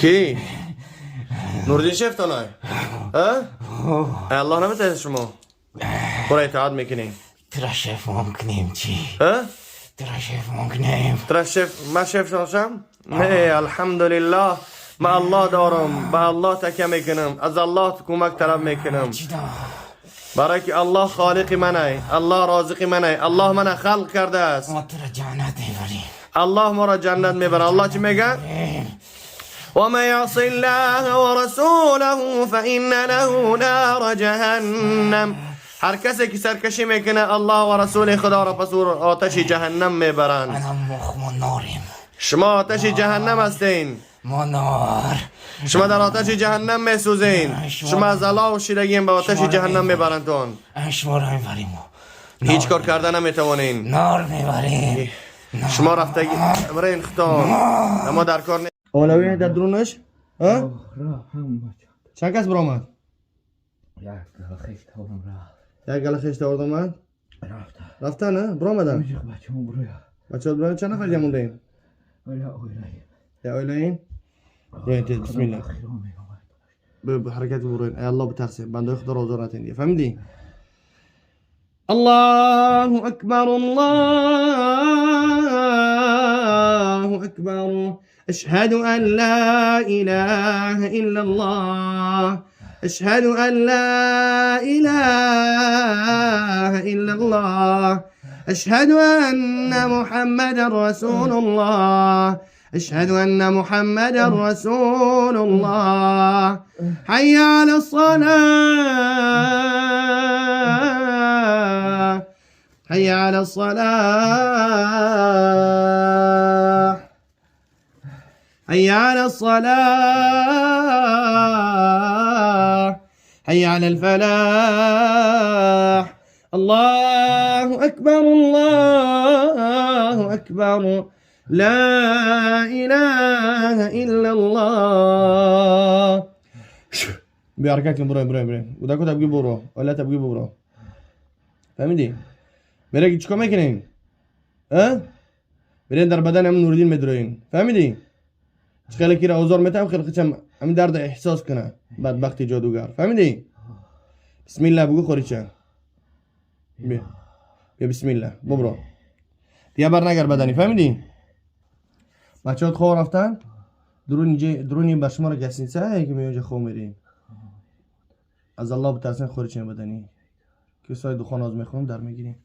کی؟ نوردین شفتانای ها؟ الله نمیترسه شما برای اطاعت میکنیم. ترا شف ممکنیم چی؟ ها؟ ترا شف ممکنیم. ترا شف ما شف شاشم؟ نه، الحمدلله، ما الله دارم، به الله تکیه میکنم، از الله کمک طلب میکنم. چی دا؟ برای که الله خالق منه، الله رازق منه، الله من خلق کرده است. ما ترا جنت میبریم. الله ما را جنت میبره. الله چی میگه؟ ومن يعص الله ورسوله فإن له نار جهنم. هر کسی که سرکشی میکنه الله و رسول خدا را، پس او را آتش جهنم میبرند. انا مخ ما ناریم. شما آتش جهنم هستین. ما نار. شما در آتش جهنم میسوزین. شما از الله و شیرگین به آتش جهنم میبرندتون. شما را میبریم. هیچ کار کرده نمیتوانین. نار میبریم. شما رفتگی برین خطان اما در کار نه. اولویه در درونش ها؟ چند کس برآمد؟ یک خیلی تاورم رفت. یک گله خشت آورد آمد. رفت. رفتن نه برآمدن. بچه‌مون برویا. بچه ها چند نفر جمع موندین؟ اولا اولا. یا اولا برین تیز، بسم الله. به حرکت برین. ای الله بترسه، بنده خدا را آزار نتین دیگه، فهمیدی؟ الله اکبر، الله اکبر، اشهد ان لا اله الا الله، اشهد ان لا اله الا الله، اشهد ان محمدا رسول الله، اشهد ان محمدا رسول الله، حي على الصلاة، حي على الصلاة، حي على الصلاة، حي على الفلاح، الله أكبر، الله أكبر، لا إله إلا الله. بیا حرکت کن، برو برو برو. بودا کو تبگی برو ولا تبگی برو، فهمیدی؟ میره چیکار میکنین؟ ها؟ میرین در بدن هم نوردین میدروین، فهمیدی؟ خیلی کی را آزار میتم، خیلی خچم همین درد احساس کنه بدبختی جادوگر، فهمیدی؟ بسم الله بگو خوریچه. بیا بیا، بسم الله ببرو دیگه، بر نگر بدنی، فهمیدی؟ بچه ها خواب رفتن. درونی درونی بر شما را گستница که می اونجا خواب میرین. از الله بترسین، خوریچه بدنی که سای دخان از میخونم در میگیریم.